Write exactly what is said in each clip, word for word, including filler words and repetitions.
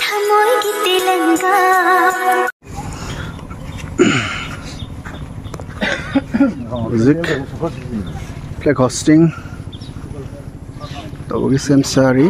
ꯊꯃꯣꯏꯒꯤ ꯇꯦꯂꯪꯒꯥ꯫ ꯍꯧꯖꯤꯛ flag hoisting ꯇꯧꯕꯒꯤ ꯁꯦꯝ ꯁꯥꯔꯤ꯫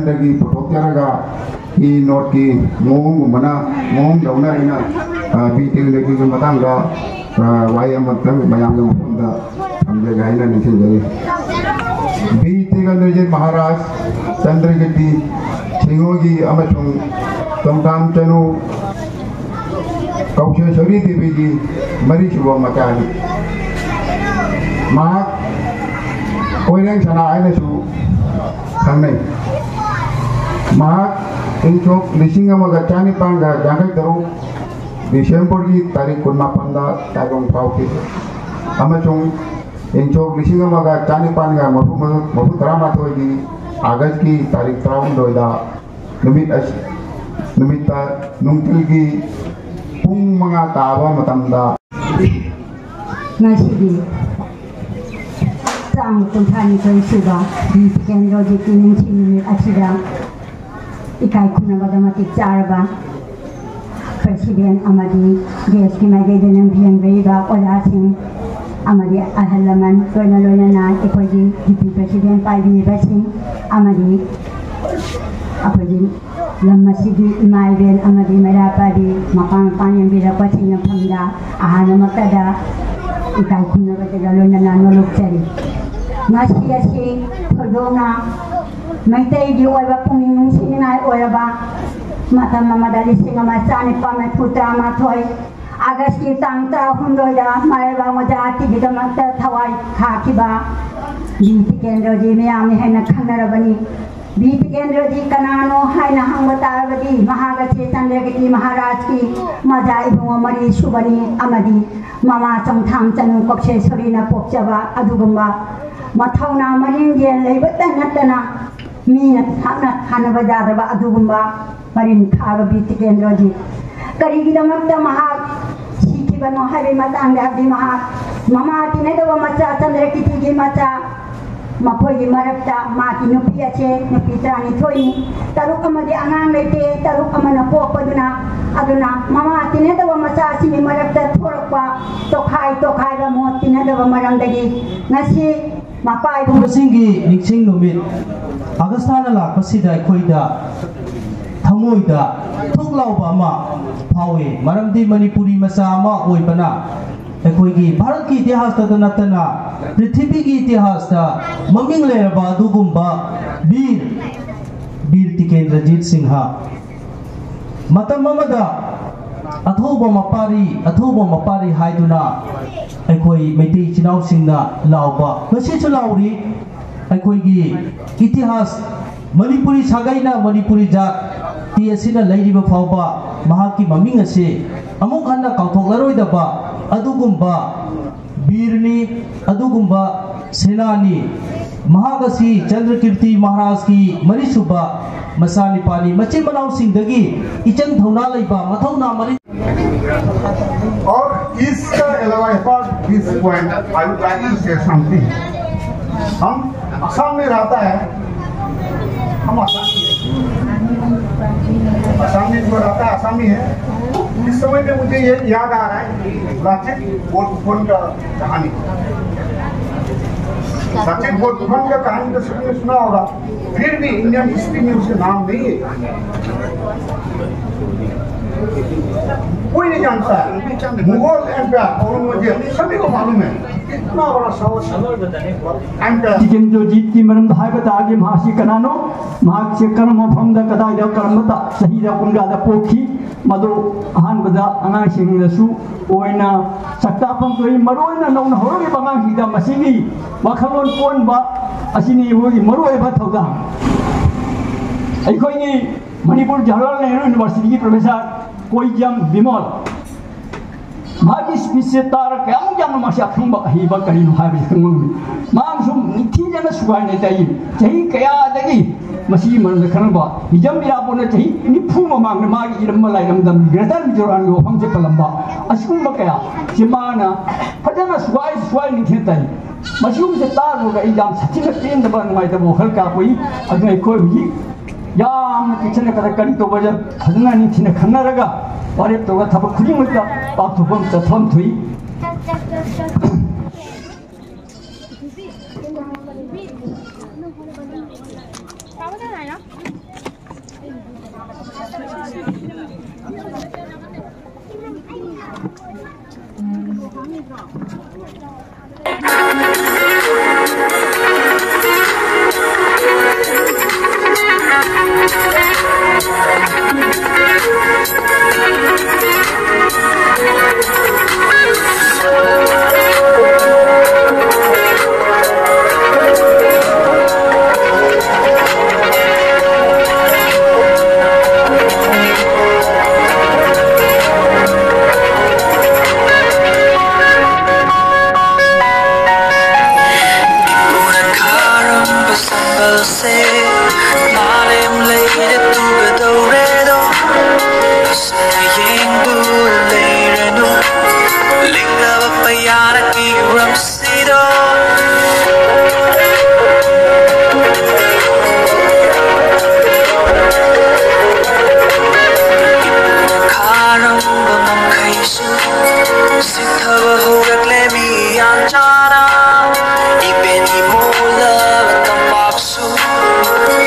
ꯗꯒꯤ ꯄꯨꯊꯣꯛꯆꯔꯒ ꯏ ꯅꯣꯠꯀꯤ ꯃꯑꯣꯡꯒꯨꯝꯕꯅ, ꯃꯑꯣꯡꯗꯧꯅ ꯑꯩꯅ, ꯑ, ꯕꯤ ꯇꯦꯟꯗ꯭ꯔꯒꯤꯒꯤ ꯃꯇꯥꯡꯗ, ꯑ, ꯋꯥꯍꯩ ꯑꯃꯇꯪ ꯃꯌꯥꯝꯒꯤ ꯃꯐꯝꯗ ꯊꯝꯖꯒꯦ ꯍꯥꯏꯅ ꯅꯤꯡꯁꯤꯡꯖꯔꯤ꯫ ꯕꯤ ꯇꯦꯟꯗ꯭ꯔꯖꯤꯠ ꯃꯍꯥꯔꯥꯖ, ꯆꯟꯗ꯭ꯔꯀꯤꯔꯇꯤ ꯁꯤꯡꯍꯒꯤ ꯑꯃꯁꯨꯡ ꯆꯣꯡꯊꯥꯝ ꯆꯅꯨ ꯀꯧꯁꯦꯁꯣꯔꯤ ꯗꯦꯕꯤꯒꯤ ꯃꯔꯤꯁꯨꯕ ꯃꯆꯥꯅꯤ꯫ ꯃꯍꯥꯛ ꯀꯣꯏꯔꯦꯡ ꯁꯅꯥ ꯍꯥꯏꯅꯁꯨ ꯈꯪꯅꯩ꯫ ꯃꯍꯥꯛ ꯏꯪ ꯁꯣꯛ ꯂꯤꯁꯤꯡ ꯑꯃꯒ ꯆꯥꯅꯤꯄꯥꯟꯒ ꯌꯥꯡꯈꯩ ꯇꯔꯨꯛ ꯗꯤꯁꯦꯝꯕꯔꯒꯤ ꯇꯥꯔꯤꯛ ꯀꯨꯟꯃꯥꯄꯟꯗ ꯇꯥꯏꯕꯪ ꯐꯥꯎꯈꯤ ꯑꯃꯁꯨꯡ ꯏꯪ ꯁꯣꯛ ꯂꯤꯁꯤꯡ ꯑꯃꯒ ꯆꯥꯅꯤꯄꯥꯟꯒ ꯃꯔꯤꯐꯨ, ꯃꯔꯤꯐꯨ ꯇꯔꯥꯃꯥꯊꯣꯏꯒꯤ ꯑꯥꯒꯁꯀꯤ ꯇꯥꯔꯤꯛ ꯇꯔꯥꯍꯨꯝꯗꯣꯏꯗ ꯅꯨꯃꯤꯠ ꯑꯁꯤ, ꯅꯨꯃꯤꯠꯇ ꯅꯨꯡꯊꯤꯜꯒꯤ ꯄꯨꯡ ꯃꯉꯥ ꯇꯥꯕ ꯃꯇꯝꯗ ꯉꯁꯤꯒꯤ ꯆꯥꯝꯃ ꯀꯨꯟꯊ꯭ꯔꯥ ꯅꯤꯊꯣꯏ ꯁꯨꯕ ꯕꯤ ꯇꯤꯀꯦꯟꯗ꯭ꯔꯖꯤꯠꯀꯤ ꯅꯤꯡꯁꯤꯡ ꯅꯨꯃꯤꯠ ꯑꯁꯤꯗ ꯏꯀꯥꯏ ꯈꯨꯝꯅꯕꯗ ꯃꯇꯤꯛ ꯆꯥꯔꯕ ꯄ꯭ꯔꯁꯤꯗꯦꯟ ꯑꯃꯗꯤ ꯒꯦꯁꯀꯤ ꯃꯥꯏꯀꯩꯗ ꯂꯝꯖꯦꯟꯕꯤꯔꯤꯕ ꯑꯣꯖꯥꯁꯤꯡ ꯑꯃꯗꯤ ꯑꯍꯜ ꯂꯃꯟ, ꯂꯣꯏꯅ ꯂꯣꯏꯅꯅ ꯑꯩꯈꯣꯏꯒꯤ ꯗꯤ ꯄꯤ ꯄ꯭ꯔꯁꯤꯗꯦꯟ ꯄꯥꯏꯕꯤꯔꯤꯕꯁꯤꯡ ꯑꯃꯗꯤ ꯑꯩꯈꯣꯏꯒꯤ ꯂꯝ ꯑꯁꯤꯒꯤ ꯏꯃꯥ ꯏꯕꯦꯟ ꯑꯃꯗꯤ ꯃꯩꯔꯥ ꯄꯥꯏꯕꯤ ꯃꯄꯥ ꯃꯄꯥ ꯌꯦꯡꯕꯤꯔꯛꯄꯁꯤꯡ ꯃꯐꯝꯗ ꯑꯍꯥꯟꯕꯃꯛꯇꯗ ꯏꯀꯥꯏ ꯈꯨꯝꯅꯕꯗꯒ ꯂꯣꯏꯅꯅ ꯅꯣꯂꯨꯛꯆꯔꯤ꯫ ꯉꯁꯤ ꯑꯁꯤ ꯊꯣꯏꯗꯣꯛꯅ ꯃꯩꯇꯩꯒꯤ ꯑꯣꯏꯕ ꯄꯨꯛꯅꯤꯡ ꯅꯨꯡꯁꯤꯅꯤꯡꯉꯥꯏ ꯑꯣꯏꯔꯕ ꯃꯇꯝ ꯑꯃꯗ ꯂꯤꯁꯤꯡ ꯑꯃ ꯆꯥꯅꯤꯄꯥꯟ ꯃꯔꯤꯐꯨ ꯇꯔꯥꯃꯥꯊꯣꯏ ꯑꯥꯒꯁꯀꯤ ꯇꯥꯡ ꯇꯔꯥꯍꯨꯝꯗꯣꯏꯗ ꯃꯥꯏꯕ ꯃꯣꯖꯥꯇꯤꯒꯤꯗꯃꯛꯇ ꯊꯋꯥꯏ ꯈꯥꯈꯤꯕ ꯕꯤ ꯇꯤꯀꯦꯟꯗ꯭ꯔꯖꯤ ꯃꯤꯌꯥꯝꯅ ꯍꯦꯟꯅ ꯈꯪꯅꯔꯕꯅꯤ꯫ ꯕꯤ ꯇꯤꯀꯦꯟꯗ꯭ꯔꯖꯤ ꯀꯅꯥꯅꯣ ꯍꯥꯏꯅ ꯍꯪꯕ ꯇꯥꯔꯕꯗꯤ ꯃꯍꯥꯛ ꯑꯁꯤ ꯆꯟꯗ꯭ꯔꯀꯤꯔꯇꯤ ꯃꯍꯥꯔꯥꯖꯀꯤ ꯃꯖꯥ ꯏꯕꯨꯡꯉꯣ ꯃꯔꯤ ꯁꯨꯕꯅꯤ ꯑꯃꯗꯤ ꯃꯃꯥ ꯆꯣꯡꯊꯥꯝ ꯆꯅꯨ ꯀꯣꯛꯁꯦꯁꯣꯔꯤꯅ ꯄꯣꯛꯆꯕ ꯑꯗꯨꯒꯨꯝꯕ ꯃꯊꯧꯅꯥ ꯃꯔꯤꯡꯖꯦꯜ ꯂꯩꯕꯇ ꯅꯠꯇꯅ ꯃꯤꯅ ꯊꯥꯞꯅ ꯊꯥꯅꯕ ꯌꯥꯗ꯭ꯔꯕ ꯑꯗꯨꯒꯨꯝꯕ ꯃꯔꯤꯟ ꯈꯥꯕ ꯕꯤ ꯇꯤꯀꯦꯟꯗ꯭ꯔꯖꯤ꯫ ꯀꯔꯤꯒꯤꯗꯃꯛꯇ ꯃꯍꯥꯛ ꯁꯤꯈꯤꯕꯅꯣ ꯍꯥꯏꯕꯒꯤ ꯃꯇꯥꯡꯗ ꯍꯥꯏꯕꯗꯤ ꯃꯍꯥꯛ ꯃꯃꯥ ꯇꯤꯟꯅꯗꯕ ꯃꯆꯥ ꯆꯟꯗ꯭ꯔꯀꯤꯔꯇꯤꯒꯤ ꯃꯆꯥ ꯃꯈꯣꯏꯒꯤ ꯃꯔꯛꯇ ꯃꯥꯒꯤ ꯅꯨꯄꯤ ꯑꯁꯦ ꯅꯨꯄꯤ ꯇꯔꯥꯅꯤꯊꯣꯏꯅꯤ꯫ ꯇꯔꯨꯛ ꯑꯃꯗꯤ ꯑꯉꯥꯡ ꯂꯩꯇꯦ, ꯇꯔꯨꯛ ꯑꯃꯅ ꯄꯣꯛꯄꯗꯨꯅ꯫ ꯑꯗꯨꯅ ꯃꯃꯥ ꯇꯤꯟꯅꯗꯕ ꯃꯆꯥꯁꯤꯡꯒꯤ ꯃꯔꯛꯇ ꯊꯣꯔꯛꯄ ꯇꯣꯈꯥꯏ ꯇꯣꯈꯥꯏꯕ ꯃꯣꯠ ꯇꯤꯟꯅꯗꯕ ꯃꯔꯝꯗꯒꯤ ꯉꯁꯤ ꯃꯄꯥꯏ ꯄꯨꯝꯕꯁꯤꯡꯒꯤ ꯅꯤꯡꯁꯤꯡ ꯅꯨꯃꯤꯠ ꯑꯥꯒꯁ ꯊꯥꯅ ꯂꯥꯛꯄꯁꯤꯗ ꯑꯩꯈꯣꯏꯗ ꯊꯃꯣꯏꯗ ꯊꯨꯛ ꯂꯥꯎꯕ ꯑꯃ ꯐꯥꯎꯏ꯫ ꯃꯔꯝꯗꯤ ꯃꯅꯤꯄꯨꯔꯤ ꯃꯆꯥ ꯑꯃ ꯑꯣꯏꯕꯅ ꯑꯩꯈꯣꯏꯒꯤ ꯚꯥꯔꯠꯀꯤ ꯏꯇꯤꯍꯥꯁꯇꯗ ꯅꯠꯇꯅ ꯄ꯭ꯔꯤꯊꯤꯕꯤꯒꯤ ꯏꯇꯤꯍꯥꯁꯇ ꯃꯃꯤꯡ ꯂꯩꯔꯕ ꯑꯗꯨꯒꯨꯝꯕ ꯕꯤꯔ, ꯕꯤꯔ ꯇꯤꯀꯦꯟꯗ꯭ꯔꯖꯤꯠ ꯁꯤꯡꯍ ꯃꯇꯝ ꯑꯃꯗ ꯑꯊꯧꯕ ꯃꯄꯥꯔꯤ, ꯑꯊꯧꯕ ꯃꯄꯥꯔꯤ ꯍꯥꯏꯗꯨꯅ ꯑꯩꯈꯣꯏ ꯃꯩꯇꯩ ꯏꯆꯤꯟ ꯏꯅꯥꯎꯁꯤꯡꯅ ꯂꯥꯎꯕ ꯉꯁꯤꯁꯨ ꯂꯥꯎꯔꯤ꯫ ꯑꯩꯈꯣꯏꯒꯤ ꯏꯇꯤꯍꯥꯁ, ꯃꯅꯤꯄꯨꯔꯤ ꯁꯥꯒꯩꯅ, ꯃꯅꯤꯄꯨꯔꯤ ꯖꯥꯇꯤ ꯑꯁꯤꯅ ꯂꯩꯔꯤꯕ ꯐꯥꯎꯕ ꯃꯍꯥꯛꯀꯤ ꯃꯃꯤꯡ ꯑꯁꯤ ꯑꯃꯨꯛ ꯍꯟꯅ ꯀꯥꯎꯊꯣꯛꯂꯔꯣꯏꯗꯕ ꯑꯗꯨꯒꯨꯝꯕ ꯕꯤꯔꯅꯤ, ꯑꯗꯨꯒꯨꯝꯕ ꯁꯦꯅꯥꯅꯤ꯫ ꯃꯍꯥꯛ ꯑꯁꯤ ꯆꯟꯗ꯭ꯔꯀꯤꯔꯇꯤ ꯃꯍꯥꯔꯥꯖꯀꯤ ꯃꯔꯤꯁꯨꯕ ꯃꯆꯥꯅꯤꯄꯥꯅꯤ꯫ ꯃꯆꯤꯟ ꯃꯅꯥꯎꯁꯤꯡꯗꯒꯤ ꯏꯆꯪ ꯊꯧꯅꯥ ꯂꯩꯕ, ꯃꯊꯧꯅꯥ ꯃꯔꯤ꯫ और इसका अलावा, apart this point, I would like to say something. हम आसाम में रहता है, हम आसामी है, आसामी जो रहता है आसामी है। इस समय में मुझे ये याद आ रहा है लाचित बोरफुकन का कहानी। लाचित बोरफुकन का कहानी तो सबने सुना होगा, फिर भी इंडियन हिस्ट्री में उसका नाम नहीं है। कोई नहीं जानता है। मुगल एम्पायर औरंगजेब सभी को मालूम है, इतना बड़ा साहस एम्पायर। ꯇꯤꯀꯦꯟꯗ꯭ꯔꯖꯤꯠꯀꯤ ꯃꯔꯝꯗ ꯍꯥꯏꯕ ꯇꯥꯔꯗꯤ, ꯃꯍꯥꯛꯁꯤ ꯀꯅꯥꯅꯣ, ꯃꯍꯥꯛꯁꯤ ꯀꯔꯝꯕ ꯃꯐꯝꯗ, ꯀꯗꯥꯏꯗ, ꯀꯔꯝꯕ ꯆꯍꯤꯗ, ꯀꯨꯝꯖꯥꯗ ꯄꯣꯛꯈꯤ, ꯃꯗꯨ ꯑꯍꯥꯟꯕꯗ ꯑꯉꯥꯡꯁꯤꯡꯗꯁꯨ ꯑꯣꯏꯅ ꯁꯛꯇꯥꯛꯐꯝ ꯊꯣꯛꯏ꯫ ꯃꯔꯨꯑꯣꯏꯅ ꯅꯧꯅ ꯍꯧꯔꯛꯂꯤꯕ ꯑꯉꯥꯡꯁꯤꯡꯗ ꯃꯁꯤꯒꯤ ꯋꯥꯈꯜꯂꯣꯟ ꯑꯣꯟꯕ ꯑꯁꯤꯅꯤ ꯑꯩꯈꯣꯏꯒꯤ ꯃꯔꯨꯑꯣꯏꯕ ꯊꯧꯗꯥꯡ꯫ ꯑꯩꯈꯣꯏꯒꯤ ꯃꯅꯤꯄꯨꯔ ꯖꯋꯥꯍꯔꯂꯥꯜ ꯅꯦꯍꯔꯨ ꯌꯨꯅꯤꯚꯔꯁꯤꯇꯤꯒꯤ ꯄ꯭ꯔꯣꯐꯦꯁꯔ ꯀꯣꯏꯖꯝ ꯕꯤꯃꯣꯜ, ꯃꯥꯒꯤ ꯁ꯭ꯄꯤꯆꯁꯦ ꯇꯥꯔꯒ ꯀꯌꯥꯃꯨꯛ ꯌꯥꯝꯅ ꯃꯥꯁꯦ ꯑꯈꯪꯕ ꯑꯍꯩꯕ ꯀꯔꯤꯅꯣ ꯍꯥꯏꯕꯁꯤ ꯈꯪꯉꯝꯃꯤ꯫ ꯃꯥꯅꯁꯨ ꯅꯤꯡꯊꯤꯖꯅ ꯁꯨꯒꯥꯏꯅ ꯇꯥꯏ꯫ ꯆꯍꯤ ꯀꯌꯥꯗꯒꯤ ꯃꯁꯤꯒꯤ ꯃꯔꯝꯗ ꯈꯪꯉꯝꯕ ꯍꯤꯖꯝ ꯏꯔꯥꯕꯣꯠꯅ ꯆꯍꯤ ꯅꯤꯐꯨ ꯃꯃꯥꯡꯗ ꯃꯥꯒꯤ ꯏꯔꯝꯕ ꯂꯥꯏꯔꯝꯗꯝ ꯒ꯭ꯔꯦꯇꯔ ꯃꯤꯖꯣꯔꯥꯝꯒꯤ ꯋꯥꯐꯝꯁꯦ ꯄꯜꯂꯝꯕ ꯑꯁꯤꯒꯨꯝꯕ ꯀꯌꯥ ꯁꯤ ꯃꯥꯅ ꯐꯖꯅ ꯁꯨꯒꯥꯏ ꯁꯨꯒꯥꯏ ꯅꯤꯡꯊꯤꯅ ꯇꯥꯏ꯫ ꯃꯁꯤꯒꯨꯝꯕꯁꯦ ꯇꯥꯔꯨꯔꯒ ꯑꯩ ꯌꯥꯝ ꯁꯥꯊꯤꯅ ꯄꯦꯟꯗꯕ ꯅꯨꯡꯉꯥꯏꯇꯕ ꯋꯥꯈꯜ ꯀꯥ ꯄꯣꯛꯏ꯫ ꯑꯗꯨꯅ ꯑꯩꯈꯣꯏ ꯍꯧꯖꯤꯛ ꯌꯥꯝꯅ ꯆꯦꯛꯁꯤꯟꯅ ꯀꯔꯤ ꯇꯧꯕ ꯐꯖꯅ ꯅꯤꯡꯊꯤꯅ ꯈꯟꯅꯔꯒ ꯋꯥꯔꯦꯞ ꯇꯧꯔꯒ ꯊꯕꯛ ꯈꯨꯗꯤꯡꯃꯛꯇ ꯄꯥꯡꯊꯣꯛꯐꯝ ꯆꯠꯐꯝ ꯊꯣꯛꯏ꯫ ꯅꯪꯕꯨꯅ ꯈꯥꯔꯝꯕ ꯁꯝꯕꯜꯁꯦ ꯃꯥꯂꯦꯝ ꯂꯩꯗ ꯇꯨꯒꯗꯧꯔꯦꯗꯣ꯫ ꯐꯖꯅ ꯌꯦꯡꯗꯨ ꯂꯩꯔꯅꯨ, ꯂꯤꯡꯂꯕ ꯄꯌꯥꯅ ꯏꯔꯝꯁꯤꯗꯣ꯫ ꯈꯥꯔꯝꯕ ꯃꯈꯩꯁꯨ ꯁꯤꯊꯕ ꯍꯧꯔꯛꯂꯦ ꯃꯤꯌꯥꯟ ꯆꯥꯅ꯫ ꯏꯕꯦꯟ ꯏꯃꯣꯜꯂꯕ ꯇꯝꯄꯥꯛꯁꯨ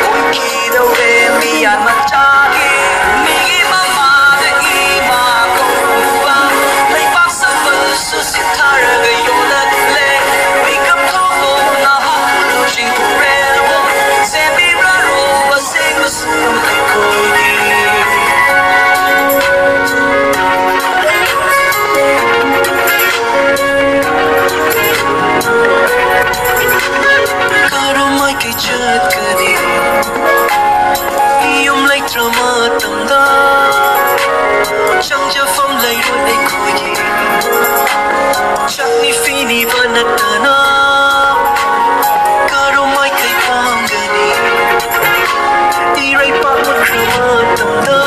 ꯑꯣꯏꯈꯤꯗꯧꯔꯦ ꯃꯤꯌꯥꯟ ꯃꯆꯥꯒꯤ꯫ ꯃꯤꯒꯤ ꯃꯃꯥꯗ ꯏꯃꯥ ꯀꯧꯔꯨꯕ ꯂꯩꯕꯥꯛ ꯁꯝꯕꯜꯁꯨ ꯁꯤꯊꯔꯒ ꯌꯣꯜꯂꯛꯂꯦ꯫ ꯃꯤꯀꯞ ꯊꯣꯛꯂꯣ ꯅꯍꯥ ꯍꯅꯨꯁꯤꯡ ꯔꯦꯜꯋꯣ ꯁꯦꯝꯕꯤꯔꯔꯣ ꯑꯁꯦꯡꯕ ꯀꯔꯝꯍꯥꯏ ꯀꯩ ꯆꯠꯀꯅꯤ? ꯌꯨꯝ ꯂꯩꯇ꯭ꯔ ꯃꯇꯝꯗ ꯆꯪꯖꯐꯝ ꯂꯩꯔꯣꯏ ꯑꯩꯈꯣꯏꯒꯤ꯫ ꯆꯥꯛꯅꯤ ꯐꯤꯅꯤꯕ ꯅꯠꯇꯅ ꯀꯔꯝꯍꯥꯏ ꯀꯩ ꯄꯥꯡꯒꯅꯤ? ꯏꯔꯩꯄꯥꯛ ꯃꯨꯠꯈ꯭ꯔꯕ ꯃꯇꯝꯗ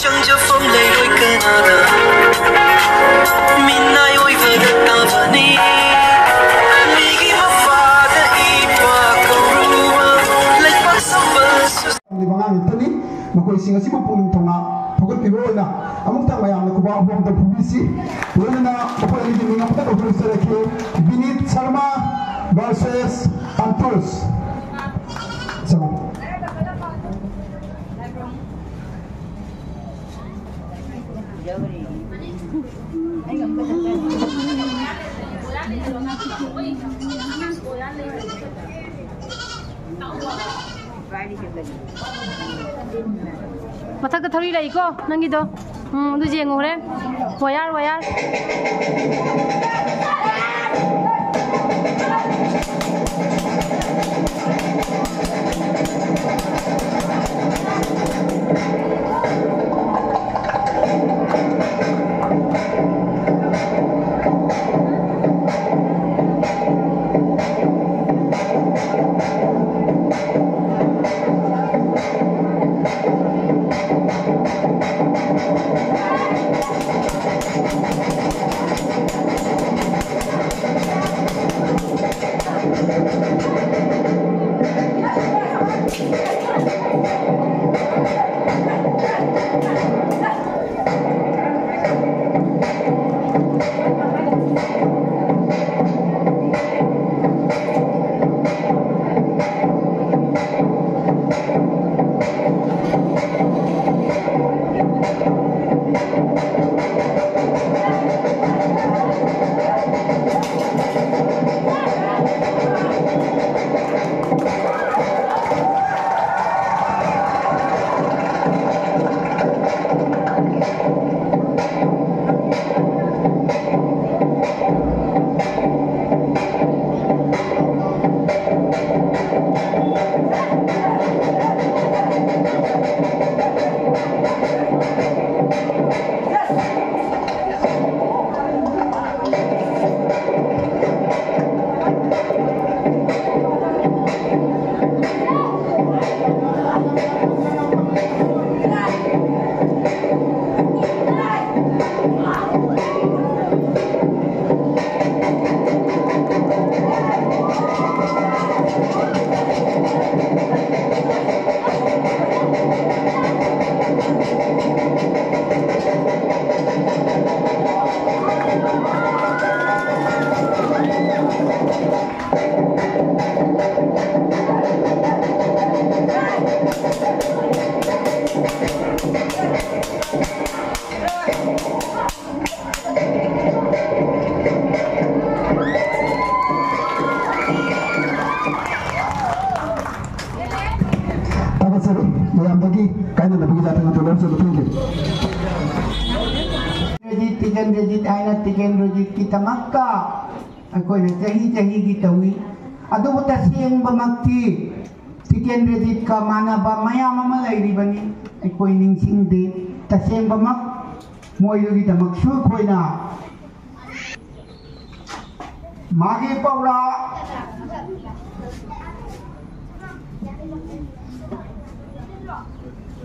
ꯆꯪꯖꯐꯝ ꯂꯩꯔꯣꯏ ꯀꯅꯥꯗ? ꯃꯤꯅꯥꯏ ꯑꯣꯏꯕꯗ ꯇꯥꯕꯅꯤ꯫ ꯃꯤꯒꯤ ꯃꯄꯥꯗ ꯏꯄꯥ ꯀꯧꯔꯨꯕ ꯂꯩꯕꯥꯛ ꯁꯝꯕꯜꯁꯨ ꯇꯝꯂꯤꯕ ꯑꯉꯥꯡ ꯉꯥꯛꯇꯅꯤ꯫ ꯃꯈꯣꯏꯁꯤꯡ ꯑꯁꯤꯕꯨ ꯄꯨꯛꯅꯤꯡ ꯊꯧꯅꯥ ꯐꯒꯠꯄꯤꯕ ꯑꯣꯏꯅ ꯑꯃꯨꯛꯇꯪ ꯃꯌꯥꯝꯅ ꯈꯨꯕꯥꯛ ꯑꯃꯃꯝꯇ ꯐꯨꯕꯤꯁꯤ꯫ ꯂꯣꯏꯅꯅ ꯃꯈꯣꯏ ꯑꯅꯤꯒꯤ ꯃꯤꯡ ꯑꯃꯨꯛꯇ ꯀꯧꯊꯣꯛꯆꯔꯛꯈꯤ꯫ ꯕꯤꯅꯤꯠ ꯁꯔꯃ versus First. So. ꯃꯊꯛꯇ ꯊꯧꯔꯤ ꯂꯩꯀꯣ ꯅꯪꯒꯤꯗꯣ꯫ ꯎꯝ, ꯑꯗꯨ ꯌꯦꯡꯉꯨ ꯍꯣꯔꯦꯟ꯫ Wire, wire. ꯇꯤꯀꯦꯟꯗ꯭ꯔꯖꯤꯠ ꯍꯥꯏꯅ ꯇꯤꯀꯦꯟꯗ꯭ꯔꯖꯤꯠꯀꯤꯗꯃꯛꯇ ꯑꯩꯈꯣꯏꯅ ꯆꯍꯤ ꯆꯍꯤꯒꯤ ꯇꯧꯏ꯫ ꯑꯗꯨꯕꯨ ꯇꯁꯦꯡꯕꯃꯛꯇꯤ ꯇꯤꯀꯦꯟꯗ꯭ꯔꯖꯤꯠꯀ ꯃꯥꯟꯅꯕ ꯃꯌꯥꯝ ꯑꯃ ꯂꯩꯔꯤꯕꯅꯤ, ꯑꯩꯈꯣꯏ ꯅꯤꯡꯁꯤꯡꯗꯦ꯫ ꯇꯁꯦꯡꯕꯃꯛ ꯃꯣꯏꯗꯨꯒꯤꯗꯃꯛꯁꯨ ꯑꯩꯈꯣꯏꯅ ꯃꯥꯒꯤ ꯄꯧꯔꯥ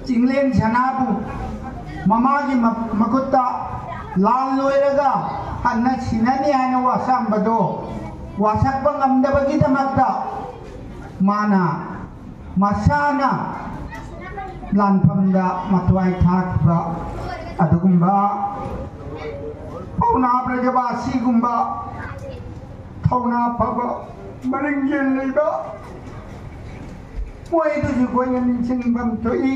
ꯆꯤꯡꯂꯦꯟ ꯁꯅꯥꯕꯨ ꯃꯃꯥꯒꯤ ꯃ-, ꯃꯈꯨꯠꯇ ꯂꯥꯜ ꯂꯣꯏꯔꯒ ꯍꯟꯅ ꯁꯤꯟꯅꯅꯤ ꯍꯥꯏꯅ ꯋꯥꯁꯛꯑꯝꯕꯗꯣ ꯋꯥꯁꯛꯄ ꯉꯝꯗꯕꯒꯤꯗꯃꯛꯇ ꯃꯥꯅ ꯃꯁꯥꯅ ꯂꯥꯟꯐꯝꯗ ꯃꯊ꯭ꯋꯥꯏ ꯊꯥꯈꯤꯕ ꯑꯗꯨꯒꯨꯝꯕ ꯄꯥꯎꯅꯥ ꯕ꯭ꯔꯖꯕꯥꯁꯤꯒꯨꯝꯕ ꯊꯧꯅꯥ ꯐꯕ, ꯃꯔꯤꯡꯖꯦꯜ ꯂꯩꯕ ꯃꯣꯏꯗꯨꯁꯨ ꯑꯩꯈꯣꯏꯅ ꯅꯤꯡꯁꯤꯡꯐꯝ ꯊꯣꯛꯏ꯫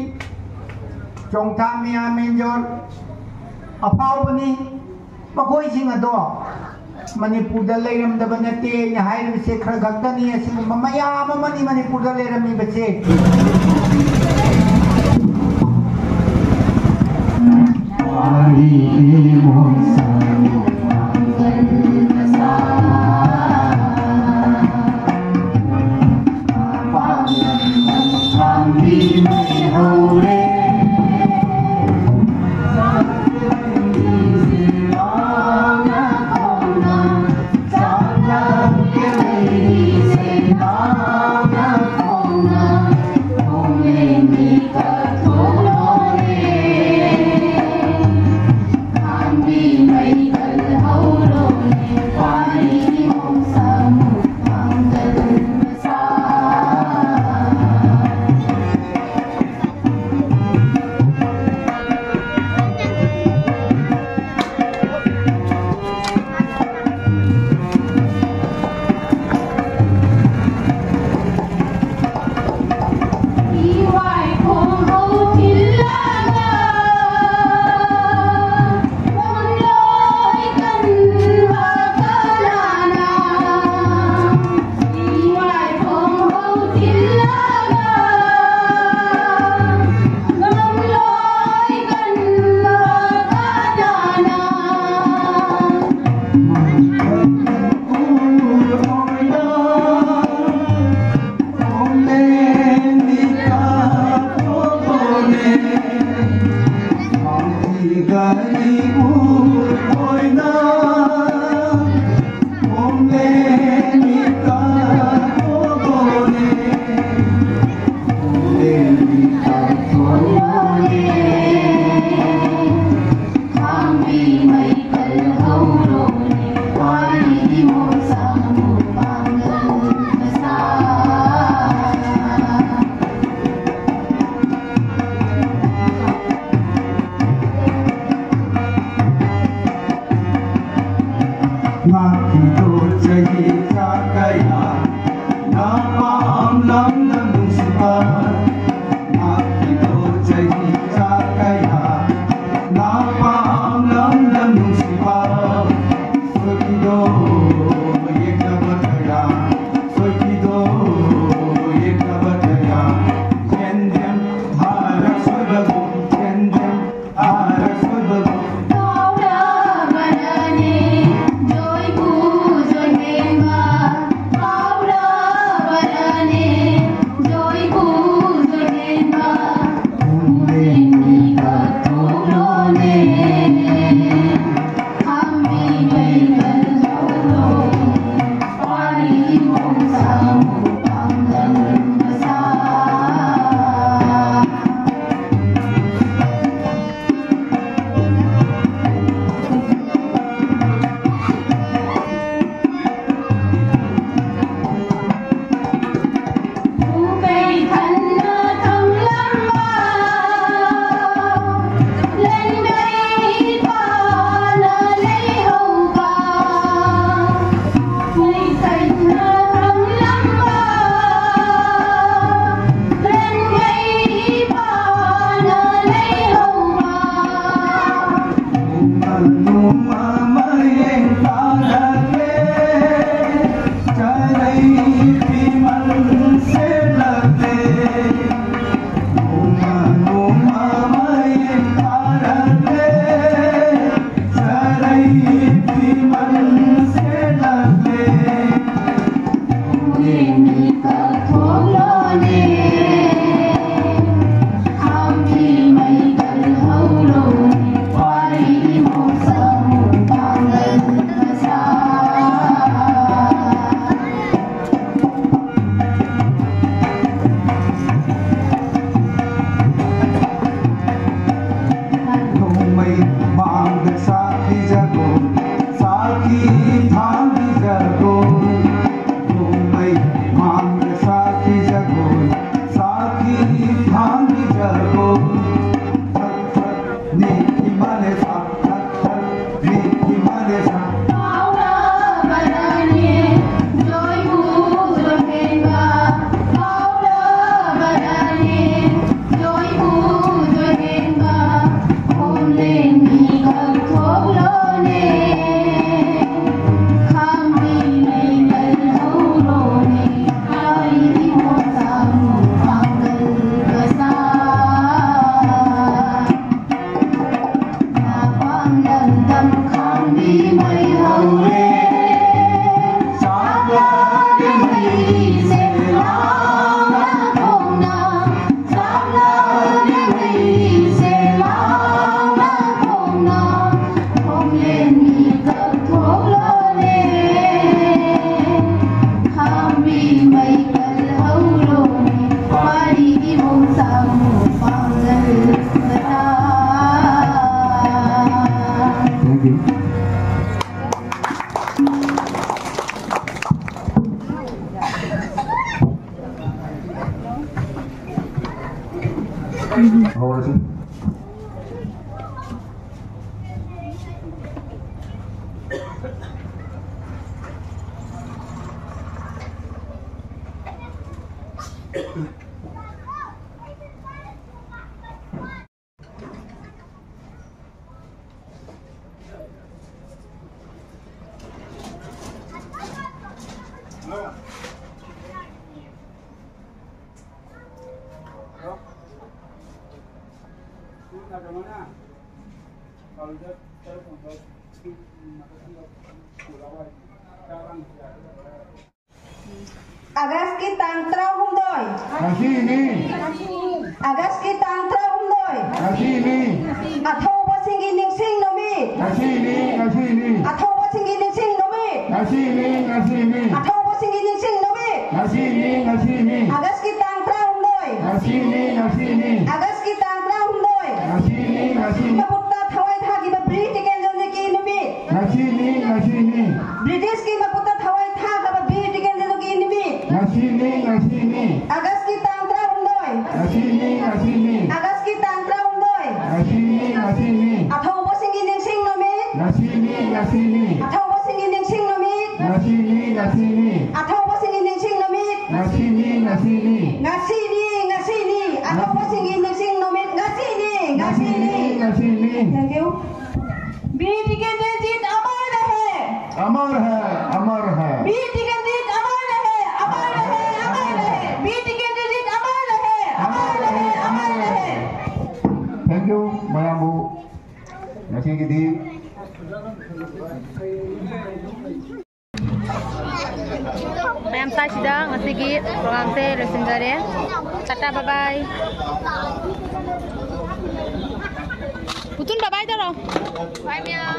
ꯆꯣꯡꯊꯥ ꯃꯤꯌꯥ ꯃꯦꯟꯖꯣꯔ ꯑꯐꯥꯎꯕꯅꯤ꯫ ꯃꯈꯣꯏꯁꯤꯡ ꯑꯗꯣ ꯃꯅꯤꯄꯨꯔꯗ ꯂꯩꯔꯝꯗꯕ ꯅꯠꯇꯦ ꯑꯩꯅ ꯍꯥꯏꯔꯤꯕꯁꯦ ꯈꯔ ꯈꯛꯇꯅꯤ꯫ ꯑꯁꯤꯒꯨꯝꯕ ꯃꯌꯥꯝ ꯑꯃꯅꯤ ꯃꯅꯤꯄꯨꯔꯗ ꯂꯩꯔꯝꯃꯤꯕꯁꯦ꯫ ꯉꯥꯛꯄꯤꯗꯣ ꯆꯍꯤ ꯆꯥ ꯀꯌꯥ ꯅꯄꯥꯝ ꯂꯝꯗ ꯅꯨꯡꯁꯤꯕ, ꯉꯥꯛꯄꯤꯗꯣ ꯆꯍꯤ ꯆꯥ ꯀꯌꯥ ꯅꯄꯥꯝ ꯂꯝꯗ ꯅꯨꯡꯁꯤꯕ, ꯁꯣꯏꯈꯤꯗꯣ ꯌꯦꯛꯅꯕ ꯀꯌꯥ, ꯁꯣꯏꯈꯤꯗꯣ ꯌꯦꯛꯅꯕ ꯀꯌꯥ, ꯌꯦꯟꯗꯦꯝ ꯍꯥꯔ ꯁꯣꯏꯕꯒꯨꯝ, ꯌꯦꯟꯗꯦꯝ ꯍꯥꯔ ꯁꯣꯏꯕꯒꯨꯝ꯫ ꯀꯥꯎꯔꯕꯔꯅꯦ ꯖꯣꯏꯄꯨ ꯖꯣꯏꯂꯦꯝꯕ, ꯀꯥꯎꯔꯕꯔꯅꯦ ꯖꯣꯏꯄꯨ ꯖꯣꯏꯂꯦꯝꯕ, ꯄꯨꯡꯂꯦꯟꯒꯤ ꯀꯠꯊꯣꯛꯂꯣꯅꯦ꯫ ꯈꯥꯝꯕꯤ ꯃꯩꯒꯜ ꯍꯧꯔꯣ, ꯋꯥꯔꯤ ꯃꯣꯡꯁꯥ ꯃꯨꯛ ꯄꯥꯡꯒꯜ ꯃꯁꯥ꯫ ꯎꯄꯩ ꯊꯟꯅ ꯊꯝꯂꯝꯕ ꯂꯟꯒꯩ ꯄꯥꯅ ꯂꯩꯍꯧꯕ, ꯎꯄꯩ ꯊꯟꯅ ꯊꯝꯂꯝꯕ ꯂꯟꯒꯩ ꯄꯥꯅ ꯂꯩꯍꯧꯕ꯫ ꯅꯣꯡꯃ ꯅꯣꯡꯃ ꯃꯌꯦꯡ ꯇꯥꯔꯛꯂꯦ, ꯆꯔꯩ ꯐꯤꯃꯟ ꯁꯦꯠꯂꯛꯂꯦ꯫ ꯅꯣꯡꯃ ꯅꯣꯡꯃ ꯃꯌꯦꯡ ꯇꯥꯔꯛꯂꯦ, ꯆꯔꯩ ꯐꯤꯃꯟ ꯁꯦꯠꯂꯛꯂꯦ꯫ ꯄꯨꯛꯅꯤꯡ ꯀꯠꯊꯣꯛꯂꯣꯅꯦ, ꯈꯥꯝꯕꯤ ꯃꯩꯒꯜ ꯍꯧꯔꯣꯅꯦ, ꯋꯥꯔꯤ ꯃꯣꯡꯁꯥ ꯃꯨꯛ ꯄꯥꯡꯒꯜ ꯑꯥꯒꯁꯀꯤ ꯇꯥꯡ ꯇꯔꯥꯍꯨꯝꯗꯣꯏ꯫ ꯉꯁꯤꯅꯤ꯫ ꯑꯥꯒꯁꯀꯤ ꯇꯥꯡ ꯇꯔꯥꯍꯨꯝꯗꯣꯏ꯫ ꯉꯁꯤꯅꯤ꯫ ꯑꯊꯧꯕꯁꯤꯡꯒꯤ ꯅꯤꯡꯁꯤꯡ ꯅꯨꯃꯤꯠ꯫ ꯉꯁꯤꯅꯤ, ꯉꯁꯤꯅꯤ꯫ ꯑꯊꯧꯕꯁꯤꯡꯒꯤ ꯅꯤꯡꯁꯤꯡ ꯅꯨꯃꯤꯠ꯫ ꯉꯁꯤꯅꯤ, ꯉꯁꯤꯅꯤ꯫ ꯑꯊꯧꯕꯁꯤꯡꯒꯤ ꯅꯤꯡꯁꯤꯡ ꯅꯨꯃꯤꯠ꯫ ꯉꯁꯤꯅꯤ, ꯉꯁꯤꯅꯤ꯫ ꯑꯥꯒꯁꯀꯤ ꯇꯥꯡ ꯇꯔꯥꯍꯨꯝꯗꯣꯏ꯫ ꯉꯁꯤꯅꯤ, ꯉꯁꯤꯅꯤ꯫ ꯑꯥꯒꯁꯀꯤ ꯇꯥꯡ ꯇꯔꯥꯍꯨꯝꯗꯣꯏ꯫ ꯉꯁꯤꯅꯤ, ꯉꯁꯤꯅꯤ꯫ ꯃꯈꯨꯠꯇ ꯊꯋꯥꯏ ꯊꯥꯈꯤꯕ ꯕꯤꯔ ꯇꯤꯀꯦꯟꯗ꯭ꯔꯖꯤꯠꯀꯤ ꯅꯨꯃꯤꯠ꯫ ꯉꯁꯤꯅꯤ, ꯉꯁꯤꯅꯤ꯫ ꯕ꯭ꯔꯤꯇꯤꯁꯀꯤ ꯃꯈꯨꯠꯇ ꯊꯋꯥꯏ ꯊꯥꯈ꯭ꯔꯕ ꯕꯤꯔ ꯇꯤꯀꯦꯟꯗ꯭ꯔꯖꯤꯠꯀꯤ ꯅꯨꯃꯤꯠ꯫ ꯉꯁꯤꯅꯤ, ꯉꯁꯤꯅꯤ꯫ ꯑꯥꯒꯁꯀꯤ ꯇꯥꯡ ꯇꯔꯥꯍꯨꯝꯗꯣꯏ꯫ ꯉꯁꯤꯅꯤ, ꯉꯁꯤꯅꯤ꯫ ꯑꯥꯒꯁꯀꯤ ꯇꯥꯡ ꯇꯔꯥꯍꯨꯝꯗꯣꯏ꯫ ꯉꯁꯤꯅꯤ, ꯉꯁꯤꯅꯤ꯫ ꯑꯊꯧꯕꯁꯤꯡꯒꯤ ꯅꯤꯡꯁꯤꯡ ꯅꯨꯃꯤꯠ꯫ ꯉꯁꯤꯅꯤ, ꯉꯁꯤꯅꯤ꯫ ꯑꯊꯧꯕꯁꯤꯡꯒꯤ ꯅꯤꯡꯁꯤꯡ ꯅꯨꯃꯤꯠ꯫ ꯉꯁꯤꯅꯤ, ꯉꯁꯤꯅꯤ꯫ ꯑꯊꯧꯕꯁꯤꯡꯒꯤ ꯅꯤꯡꯁꯤꯡ ꯅꯨꯃꯤꯠ꯫ ꯉꯁꯤꯅꯤ, ꯉꯁꯤꯅꯤ꯫ ꯉꯁꯤꯅꯤ, ꯉꯁꯤꯅꯤ꯫ ꯑꯊꯧꯕꯁꯤꯡꯒꯤ ꯅꯤꯡꯁꯤꯡ ꯅꯨꯃꯤꯠ ꯉꯁꯤꯅꯤ, ꯉꯁꯤꯅꯤ꯫ ꯉꯁꯤꯅꯤ, ꯉꯁꯤꯅꯤ꯫ Thank you. वीर टिकेंद्र जीत अमर रहे। अमर है, अमर है। वीर टिकेंद्र जीत अमर रहे, अमर रहे, अमर रहे। वीर टिकेंद्र जीत अमर रहे, अमर रहे, अमर रहे। Thank you, ꯃꯌꯥꯝꯕꯨ ꯉꯁꯤꯒꯤꯗꯤ꯫ ꯃꯌꯥꯝ ꯁ꯭ꯋꯥꯏꯁꯤꯗ ꯉꯁꯤꯒꯤ ꯄ꯭ꯔꯣꯒ꯭ꯔꯥꯝꯁꯦ ꯂꯣꯏꯁꯤꯟꯖꯔꯦ꯫ ꯇꯥꯇꯥ, ꯕꯥꯏ ꯕꯥꯏ꯫ ꯄꯨꯇꯨꯟ, ꯕꯥꯏ ꯕꯥꯏ ꯇꯧꯔꯣ꯫ ꯕꯥꯏ ꯃꯌꯥꯝ꯫